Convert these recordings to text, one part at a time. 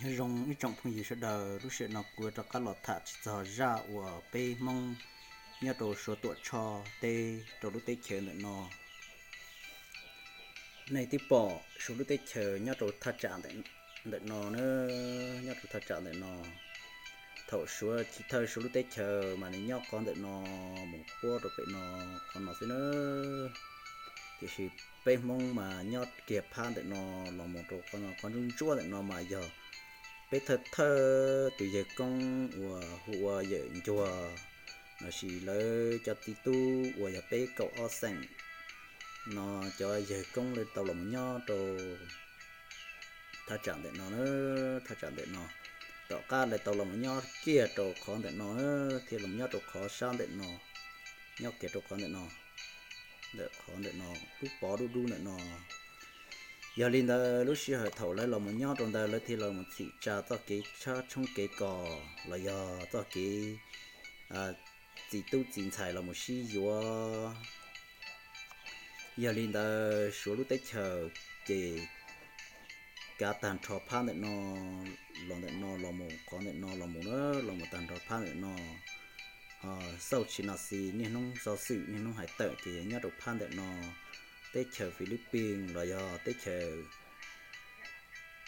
Nyob zoo ib tsoom phooj ywg sawv daws, lub sij hawm no kuv yuav rov qab los tham tsis txog zaj uas peb Hmoob nyob rau Suav Tuam Tshoj teb rau lub teb chaws ntawm no. Nej twb pom Suav lub teb chaws nyob rau thaj tsam ntawm no na, nyob rau thaj tsam ntawm no. Thaum Suav chiv thawj Suav lub teb chaws mas nws nyob qhov ntawm no mus puab rau pem no, qhov no xwb na. Tiam sis peb Hmoob mas nyob kiag phab ntawm no los mus rau qhov no, qhov ntsuab ntsuab ntawm no mas yog peb thawj thawj tus yawg koob uas hu ua Yawm Ncuag, los sis lawv cov txiv tub uas yog peb kaum ob xeem no cov yawg koob lawv tau los mus nyob rau thaj tsam ntawm no na, thaj tsam ntawm no. Tom qab lawv tau los mus nyob kiag rau qhov ntawm no thiaj los mus nyob rau qhov sab ntawm no, nyob kiag rau qhov ntawm no, ntawm qhov ntawm no, lub pov dub dub ntawm no. Yog li ntawd lub sij hawm thaum lawv los mus nyob rau ntawd lawv thiaj los mus txhim tsa txoj kev tshab tshoob kev kos los yog txoj kev txiv tub txiv ntxhais los mus sib yuav. Yog li ntawd Suav lub teb chaws ces kav tag nrho phab ntawm no, los ntawm no los mus qhov ntawm no los mus na, los mus tag nrho phab ntawm no. Xauj tsis no xis niaj hnub xov xwm niaj hnub hais tawm ces yog nyob rau phab ntawm no, teb chaws Philippines los yog teb chaws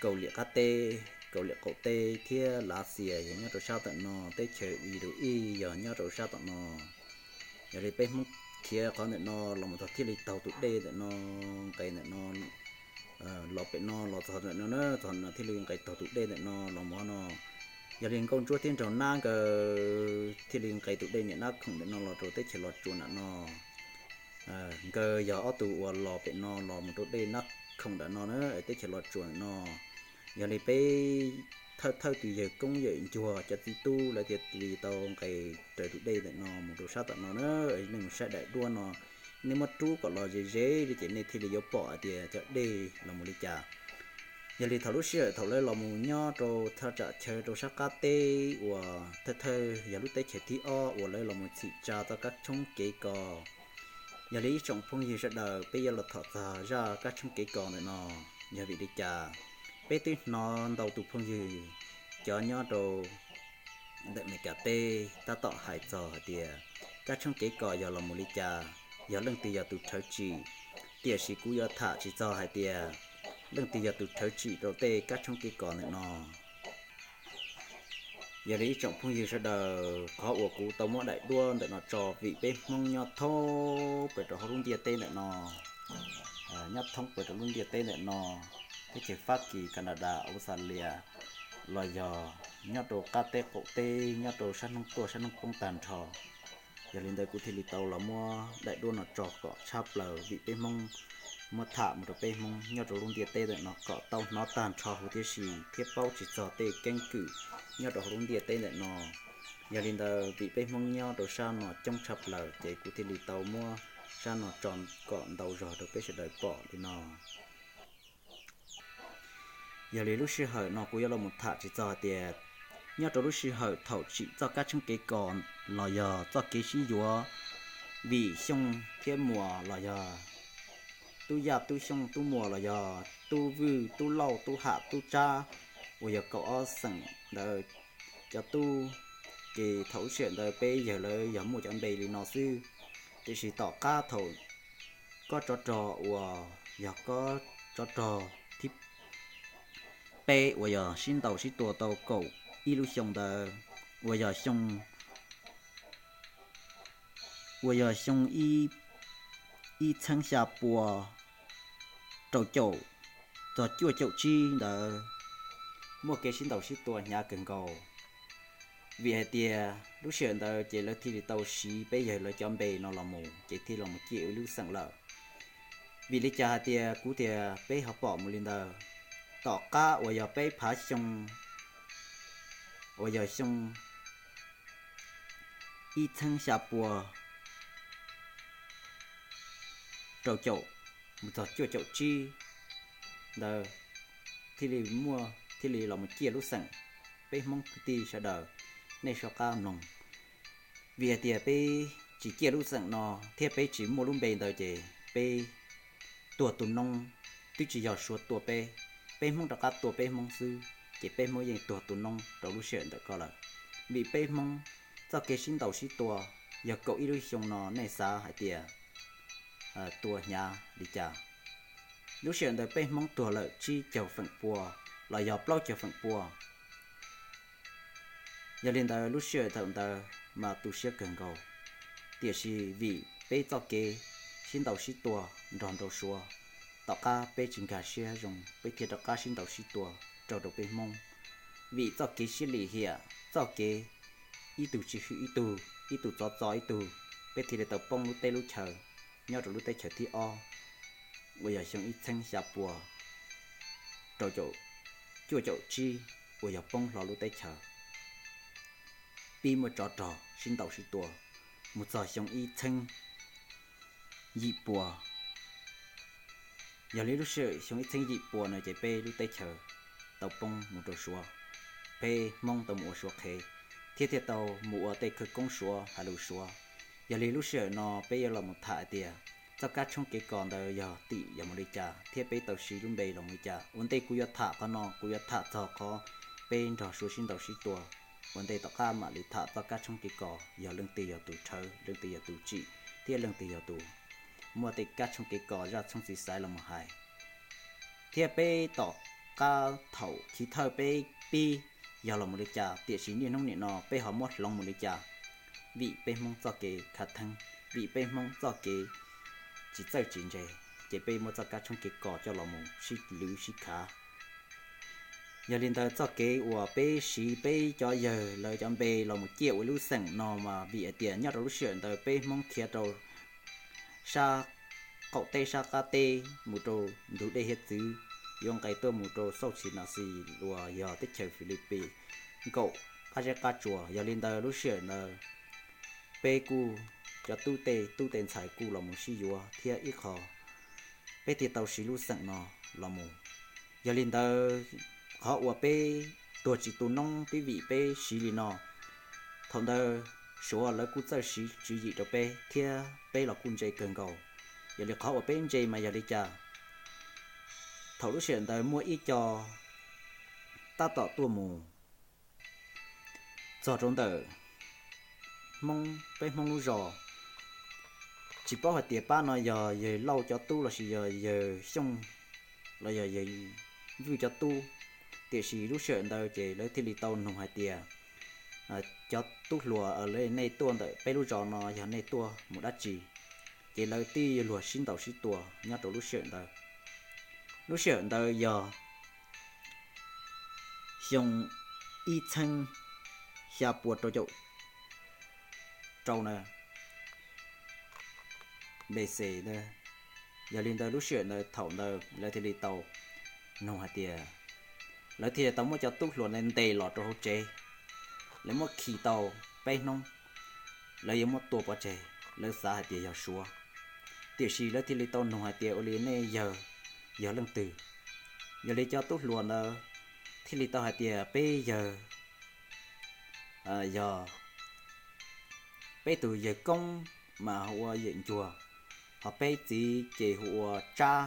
Kaus Liam qab teb, Kaus Liam qaum teb thiab Lav Xias yog nyob rau sab tom no, teb chaws Iran yog nyob rau sab tom no. Yog li peb Hmoob khiav qhov ntawm no los mus txog thiaj li taug tus dej ntawm no, nqes ntawm no los pem no los txog ntawm no na, txog no thiaj li nqes taug tus dej ntawm no los mus no. Yog li Nkauj Ntsuab thiab Nraug Nab nkawd thiaj li nqes tus dej niam Nab Khoom ntawm no los rau teb chaws Los Tsuas ntawm no. Nkawd yog ob tug uas los pem no los mus rau dej Nab Khoom ntawm no na, teb chaws Los Tsuas ntawm no. Yog li peb thawj thawj tus yawg koob Yawm Ncuag cov txiv tub lawv thiaj li tau nqes raws tus dej ntawm no mus rau sab tom no na. Nej mus saib daim duab no, nej muab rub kom los ze ze li ces nej thiaj li yuav pom hais tias cov dej los mus li cas. Yog li thaum lub sij hawm thaum lawv los mus nyob rau thaj tsam chaw rau sab qab teb uas thawj thawj yog lub teb chaws thib ob uas lawv los mus txhim tsa txoj kab tshoob kev kos. Yog li ib tsoom phooj ywg sawv daws, peb yuav los tham txog zaj kab tshoob kev kos ntawm no yog vim li cas. Peb twb hnov ntau tus phooj ywg cov nyob rau ntawm Amelikas teb tab tom hais txog hais tias kab tshoob kev kos yog los mus li cas, yog leej twg yog tus rhawv tsim. Tiam sis kuv yuav tham tsis txog hais tias leej twg yog tus rhawv tsim rau tej kab tshoob kev kos ntawm no. Yog li ib tsoom phooj ywg sawv daws, qhov uas kuv tau muab daim duab ntawm no tso vim peb Hmoob nyob thoob plaws rau hauv lub ntiaj teb ntawm no, nyob thoob plaws rau lub ntiaj teb ntawm no, teb chaws Fab Kis, Kanadas, Australia, los yog nyob rau qab teb qaum teb, nyob rau sab hnub tuaj sab hnub poob tag nrho. Yog li ntawd kuv thiaj li tau los muab daim duab no tso kom tshab plaws vim peb Hmoob muab tham mus rau peb Hmoob nyob rau lub ntiaj teb ntawm no kom tau hnov tag nrho huv tib si thiab paub tsis txog tej keeb kwm nyob rau hauv lub ntiaj teb ntawm no. Yog li ntawd vim peb Hmoob nyob rau sab no coob tshaj plaws ces kuv thiaj li tau muab sab no tso kom ntau zog rau peb sawv daws pom li no. Yog li lub sij hawm no kuv yuav los mus tham tsis txog hais tias nyob rau lub sij hawm thaum tsim txoj kab tshoob kev kos los yog txoj kev sib yuav vim Xyooj thiab Muas los yog Tub Yaj, Tub Xyooj, Tub Muas los yog Tub Vwj, Tub Lauj, Tub Ham, Tub Tsab uas yog kaum ob xeem ntawd cov tub, ces thaum lub sij hawm ntawd peb yawg lawv yog muaj cov npe li no xwb. Tiam sis tom qab thaum kob tsov rog uas yog kob tsov rog thib peb uas yog sib ntaus sib tua tau kaum ib lub xyoo ntawd, uas yog xyoo, uas yog xyoo ib txheeb xya pua rau caum txog cuaj caum tsib ntawd, muaj kev sib ntaus sib tua hnyav kawg nkaus. Vim hais tias lub sij hawm ntawd ces lawv thiaj li tau siv peb yawg lawv cov npe no los mus ces thiaj los mus ciaj ib lub xeem lawm. Vim li cas hais tias kuv tias peb ho pom mus li ntawd? Tom qab uas yog peb phav xyoo, uas yog xyoo ib txheeb xya pua rau caum mus txog cuaj caum tsib ntawd thiaj li muaj, thiaj li los mus ciaj lub xeem. Peb Hmoob kwv tij sawv daws, nej soj qab mloog, vim hais tias peb tsis ciaj lub xeem no thiab peb tsis muaj lub npe ntawd ces peb tuag tu noob, twb tsis yog Suav tua peb, peb Hmoob rov qab tua peb Hmoob xwb. ces peb Hmoob yeej tuag tu noob rau lub sij hawm ntawm ko lawm. Vim peb Hmoob txoj kev sib ntaus sib tua, yog kaum ib lub xyoo no nej xav hais tias tua hnyav li cas? Lub sij hawm ntawd peb Hmoob tuag lawm tsib caug feem pua los yog plaub caug feem pua. Yog li ntawd lub sij hawm thaum ntawd mas tu siab kawg nkaus, tiam sis vim peb txoj kev sib ntaus sib tua nrog nraug Suav, tom qab peb tsis nkag siab zoo peb thiaj rov qab sib ntaus sib tua raug rau peb Hmoob. Vim txoj kev siab lim hiam, txoj kev ib tug tsis hwm ib tug, ib tug txov txo ib tug, peb thiaj li tau poob lub teb lub chaw nyob rau lub teb chaws thib ob uas yog xyoo ib txheeb xya pua rau caum, cuaj caum tsib uas yog poob hlo lub teb chaws, pib muaj tsov rog sib ntaus sib tua mus txog xyoo ib txheeb yim pua. Yog li lub sij hawm xyoo ib txheeb yim pua no ces peb lub teb chaws tau poob mus rau Suav, peb Hmoob tau mus ua Suav qhev, thiab thiaj tau mus ua tej khawv koob Suav hais lus Suav. Yog li lub sij hawm no peb yuav los mus tham hais tias txoj kab tshoob kev kos ntawd yog tim yog mus li cas thiab peb tau siv lub npe los mus li cas. Ua ntej kuv yuav tham qhov no kuv yuav tham txog qhov peb nrog Suav sib ntaus sib tua. Ua ntej tom qab mam li tham txoj kab tshoob kev kos yog leej twg yog tus rhawv, leej twg yog tus tsim thiab leej twg yog tus muaj tej kab tshoob kev kos zaj tshoob txiv xaiv los mus hais. Thiab peb tom qab thaum chiv thawj peb pib yog los mus li cas, tiam sis niaj hnub nim no peb ho muab hloov mus li cas? Vim peb Hmoob txoj kev khav theeb, vim peb Hmoob txoj kev tsis txawj tsis ntse, ces peb muab txoj kab tshoob kev kos coj los mus sib lwv sib khav. Yog li ntawd txoj kev uas peb siv peb cov yawg lawv cov npe los mus ciaj ua lub xeem no mas vim hais tias nyob rau lub sij hawm ntawd peb Hmoob khiav rau sab qaum teb sab qab teb mus rau ntug dej hiav txwv, yuav nqes tuaj mus rau xauj tsis nas xis uas yog teb chaws Filipis nkaum qab zeb qab tsuas. Yog li ntawd lub sij hawm ntawd peb kuj, cov tub tej tub tej ntxhais kuj los mus sib yuav thiab ib qho peb thiaj tau siv lub xeem no los mus. Yog li ntawd qhov uas peb tuag tsis tu noob twb vim peb siv li no. Thaum ntawd Suav lawv kuj txawj siv tswv yim rau peb thiab peb los kuj ntse kawg nkaus. Yog li qhov uas peb ntse mas yog li cas? Thaum lub sij hawm ntawd muaj ib co tab tom tuaj mus txog rau ntawm Hmoob, peb Hmoob lub zos. Tsis paub hais tias pab no yog yawg Lauj cov tub los sis yog yawg Xyooj los yog yawg Vwj cov tub, tiam sis lub sij hawm ntawd ces lawv thiaj li tau nug hais tias, cov tub hluas, nej tuaj ntawm peb lub zos no yog nej tuaj mus dab tsi? Ces lawv twb luag sib ntaus sib tua nyob rau lub sij hawm ntawd. Lub sij hawm ntawd yog xyoo ib txheeb xya pua rau caum rau na, B C. Yog li ntawd lub sij hawm ntawd thaum ntawd lawv thiaj li tau nug hais tias, lawv thiaj li tau muab cov tub hluas ntawd ntes los rau hauv tsev, lawv muab khi tau peb hnub, lawv yuav muab tua pov tseg, lawv xav hais tias yog Suav. Tiam sis lawv thiaj li tau nug hais tias ua li nej yawg yog leej twg? Yog li cov tub hluas ntawd thiaj li tau hais tias peb yawg yog, peb tus yawg koob mas hu ua Yawm Ncuag, ho peb txiv ces hu ua Tsab.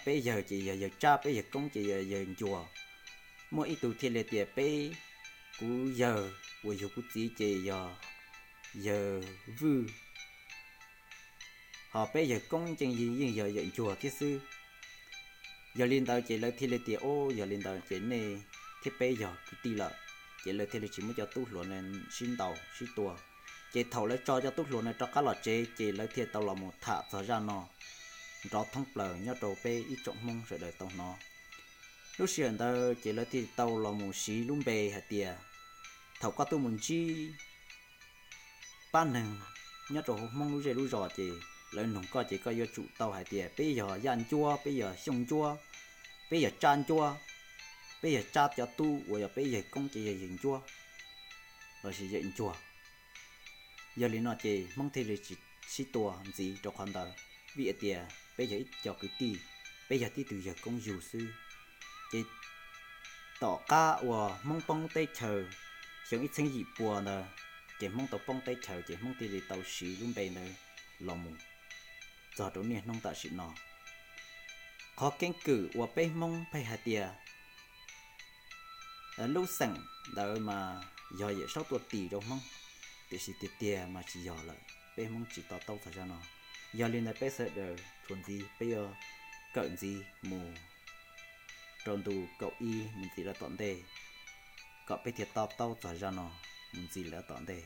Peb yawg ces yog Yawg Tsab, peb yawg koob ces yog Yawg Ncuag. Muaj ib tug thiaj li tias peb, kuv yawg uas yug kuv txiv ces yog Yawg Vwj, ho peb yawg koob ces yeej yog Yawm Ncuag thiab xwb. Yog li ntawd ces lawv thiaj li tias, o, yog li ntawd ces nej thiab peb yog kwv tij lawm. Ces lawv thiaj li tsis muab cov tub hluas no sib ntaus sib tua. Ces thaum lawv tso cov tub hluas no rov qab los tsev ces lawv thiaj tau los mus tham txog zaj no nrov thoob plaws nyob rau peb ib tsoom Hmoob sawv daws tau hnov. Lub sij hawm ntawd ces lawv thiaj tau los mus siv lub npe hais tias, thaum koj tuaj mus ntsib pab neeg nyob rau hauv Hmoob lub zej lub zos ces lawv nug koj ces koj yuav tsum tau hais tias peb yog Yaj Ncuab, peb yog Xyooj Ncuab, peb yog Tsab Ncuab, peb yog Tsab cov tub uas yog peb yawg koob ces yog Yawg Ncuab lossis Yawm Ncuag. Yog li no ces Hmoob thiaj li tsis sib tua ntxiv rau qhov ntawd, vim hais tias peb yog ib co kwv tij, peb yog tib tug yawg koob yug xwb. Ces tom qab uas Hmoob poob teb chaws xyoo ib txheeb yim pua ntawd, ces Hmoob tau poob teb chaws ces Hmoob thiaj li tau siv lub npe ntawd los mus txog rau niaj hnub tam sim no. Qhov keeb kwm uas peb Hmoob pheej hais tias Lub xeem ntawd mas yog Yawm Saub tuaj tis rau Hmoob, tiam sis tiag tiag mas tsis yog lawm, peb Hmoob tsis to taub txog zaj no. Yog li ntawd peb sawv daws txuas ntxiv peb yuav kawm ntxiv mus rau ntu kaum ib mus ntxiv lawm tom ntej, kom peb thiaj to taub txog zaj no mus ntxiv lawm tom ntej.